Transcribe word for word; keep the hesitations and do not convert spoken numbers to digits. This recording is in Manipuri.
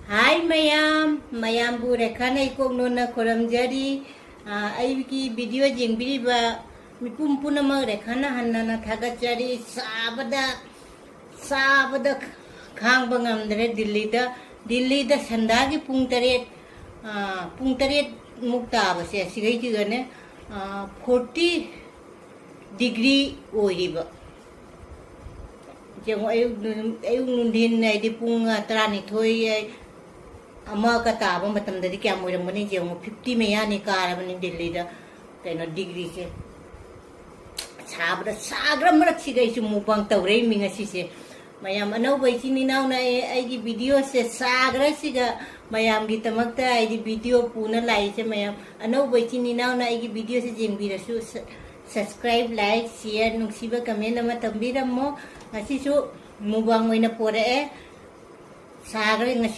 ꯍꯥꯏ ꯃꯌꯥꯝ, ꯃꯌꯥꯝꯕꯨ ꯔꯦꯈꯥꯅ ꯏꯀꯣꯛ ꯅꯣꯟꯅ ꯈꯨꯔꯨꯝꯖꯔꯤ꯫ ꯑ, ꯑꯩꯒꯤ video ꯌꯦꯡꯕꯤꯔꯤꯕ ꯃꯤꯄꯨꯝ ꯄꯨꯝꯅꯃꯛ ꯔꯦꯈꯥꯅ ꯍꯟꯅ ꯍꯟꯅ ꯊꯥꯒꯠꯆꯔꯤ꯫ ꯁꯥꯕꯗ, ꯁꯥꯕꯗ ꯈꯥꯡꯕ ꯉꯝꯗ꯭ꯔꯦ ꯗꯤꯜꯂꯤꯗ꯫ ꯗꯤꯜꯂꯤꯗ ꯁꯟꯗꯥꯒꯤ ꯄꯨꯡ ꯇꯔꯦꯠ, ꯑ, ꯄꯨꯡ ꯇꯔꯦꯠ ꯃꯨꯛ ꯇꯥꯕꯁꯦ ꯁꯤꯒꯩꯁꯤꯗꯅꯦ, ꯑ, forty degree ꯑꯣꯏꯔꯤꯕ꯫ ꯌꯦꯡꯉꯣ, ꯑꯌꯨꯛ ꯅꯨ-, ꯑꯌꯨꯛ ꯅꯨꯡꯊꯤꯟ ꯍꯥꯏꯗꯤ ꯄꯨꯡ, ꯑ, ꯇꯔꯥꯅꯤꯊꯣꯏ, ꯑ, ꯑꯃꯒ ꯇꯥꯕ ꯃꯇꯝꯗꯗꯤ ꯀꯌꯥꯝ ꯑꯣꯏꯔꯝꯒꯅꯤ ꯌꯦꯡꯉꯣ, fifty ꯃꯌꯥꯅꯤ ꯀꯥꯔꯕꯅꯤ ꯗꯤꯜꯂꯤꯗ ꯀꯩꯅꯣ degreeꯁꯦ꯫ ꯁꯥꯕꯗ ꯁꯥꯈ꯭ꯔ ꯃꯔꯛꯁꯤꯗ ꯑꯩꯁꯨ mukbang ꯇꯧꯔꯛꯏꯃꯤ ꯉꯁꯤꯁꯦ꯫ ꯃꯌꯥꯝ ꯑꯅꯧꯕ ꯏꯆꯤꯟ ꯏꯅꯥꯎꯅ ꯑꯩ-, ꯑꯩꯒꯤ videoꯁꯦ ꯁꯥꯈ꯭ꯔꯁꯤꯒ ꯃꯌꯥꯝꯒꯤꯗꯃꯛꯇ ꯑꯩꯗꯤ video ꯄꯨꯅ ꯂꯥꯛꯏꯁꯦ꯫ ꯃꯌꯥꯝ ꯑꯅꯧꯕ ꯏꯆꯤꯟ ꯏꯅꯥꯎꯅ ꯑꯩꯒꯤ videoꯁꯦ ꯌꯦꯡꯕꯤꯔꯁꯨ ꯁ-, subscribe, like, share, ꯅꯨꯡꯁꯤꯕ comment ꯑꯃ ꯇꯝꯕꯤꯔꯝꯃꯣ꯫ ꯉꯁꯤꯁꯨ mukbang ꯑꯣꯏꯅ ꯄꯣꯔꯛꯑꯦ꯫ ꯁꯥꯈ꯭ꯔꯦ ꯉꯁꯤ꯫